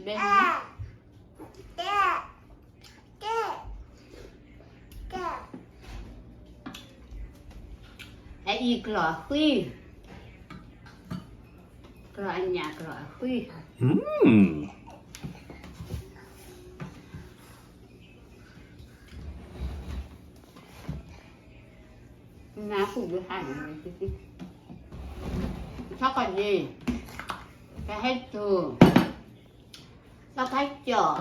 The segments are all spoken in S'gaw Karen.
ဘဲ အအံၤကျိာ်အဃံ, ကျိာ်အညၣ်ကျိာ်အဃံ. နၢ်ဟူဒုးဟါန့ၣ်, ဆီကီၢ်ယ့ၣ်, ကဟဲစိၤ, သီခါကၠီၣ်,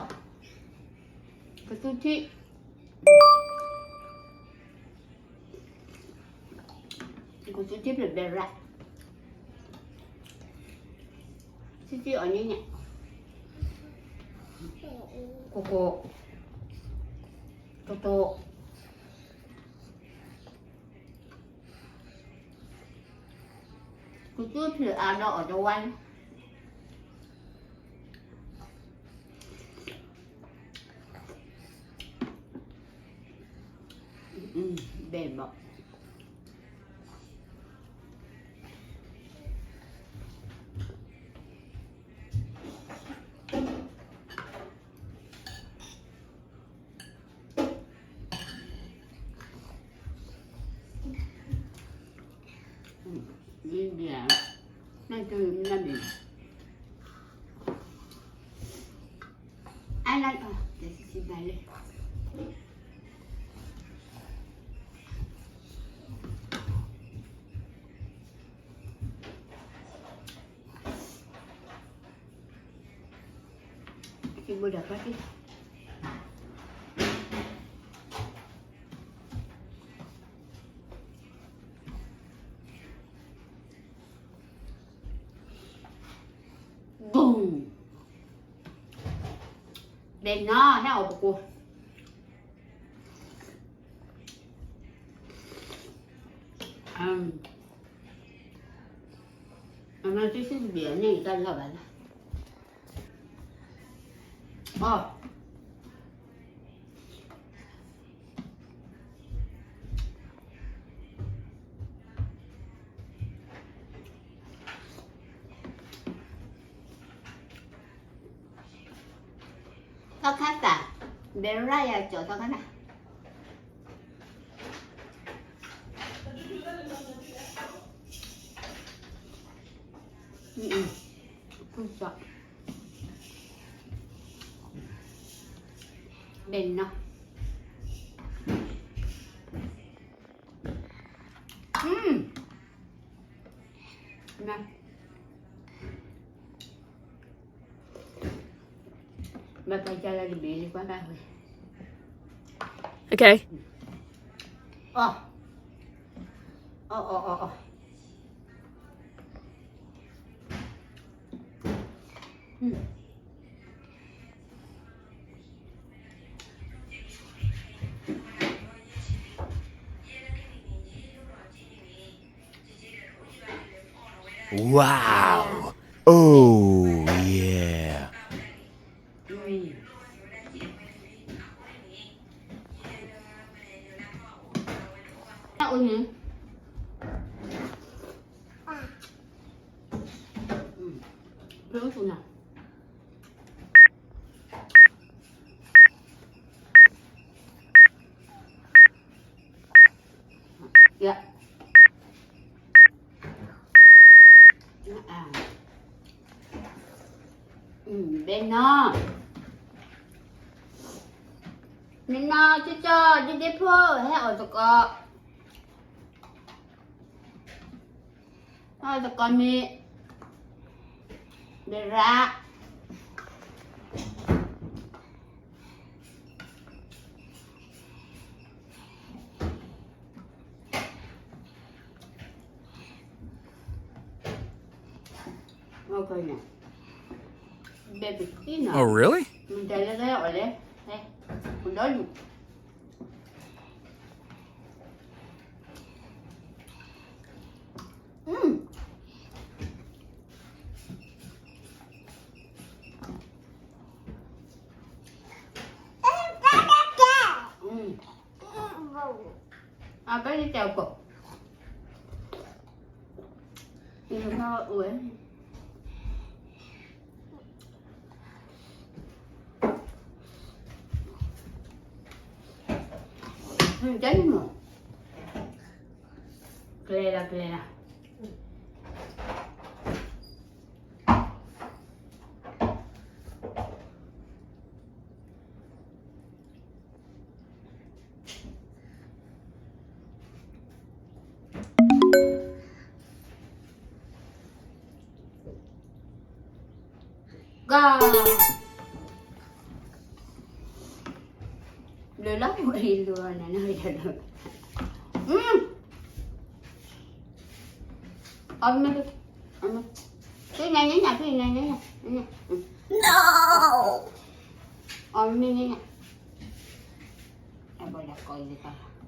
ကသူထံ, ကသူထံဖျၢၣ်ဘဲရၣ်, ထံထံအီၣ်ညံညါ, ကိၢ်ကိၢ်, တိၢ်တိၢ်, ကသူထံအါဒီးအီၣ်တဝါန့ၣ်, ဘဲဘီၣ်. ဘဲနီၤ ဟဲအီၣ်ပကိၢ်, အမၤတံၤဆူၣ်တဘ့ၣ်အီၤန့ၣ် တၢ်လီၢ်ဘၣ်လၢ, အီၣ် သီခါသၣ်, ဘဲရၣ်ယၤကၠီၣ်သီခါသၣ်, ဘဲနီၤ, မ့ၢ်ပှၤကလၢတဘ့ၣ်လံ ကွၢ်ဘၣ်ဝဲ, okay, အီၣ်, အီၣ်အီၣ်အီၣ်အီၣ်. Wow. Oh, yeah. ဘဲနီၤ, နနီၤ ကၠီကၠီ ဒ့ဒ့ဖိ ဟဲအီၣ်သကိး, ဟဲအီၣ်သကိးမ့ၢ် ဘဲရၣ်. တၢ်န့ၣ်မး, ကျဲလၢကျဲလၢ က လၢလီၤဝဲလီၤ, အမ့ၢ်, အမ့ၢ်, ဖံန့ၣ်ညါ, ဖံန့ၣ်ညါ, အမ့ၢ်ညါ, အဘၣ်လၢကီၢ်ယက ပျ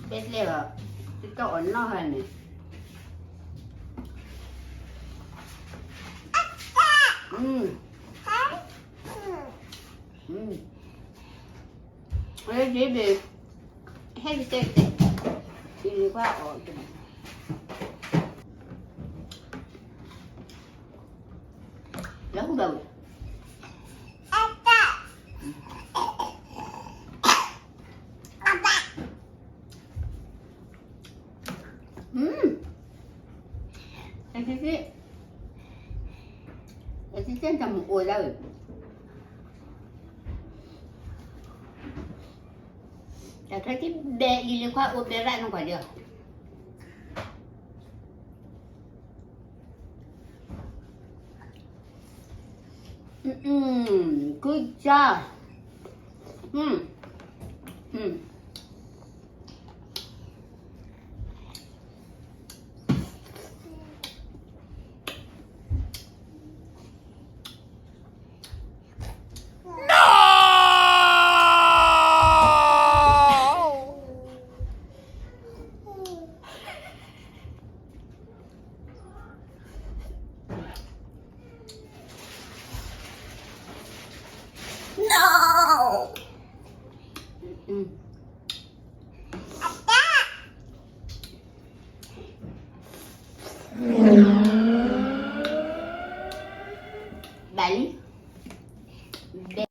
ဲၢ်လီၤ, တၢ်အီၣ်နီၢ်ဟဲန့ၣ်, အ့ ဒ့ဘ့ၣ်, ဟဲကတဲကတဲ, ယံာ်လံၤခွါအီၣ်တမံၤ, လၢဃုဘၣ်ဝဲ, အ့ အ့ တၢ်မုၢ်အိၣ်ဒၣ်ဝဲ, တၢ်ခဲကဘဲယံာ်လံၤခွါအိၣ်ဘဲရၣ်နကွၢ်ဒီး Good job. ဘၣ်လံ, ဘဲ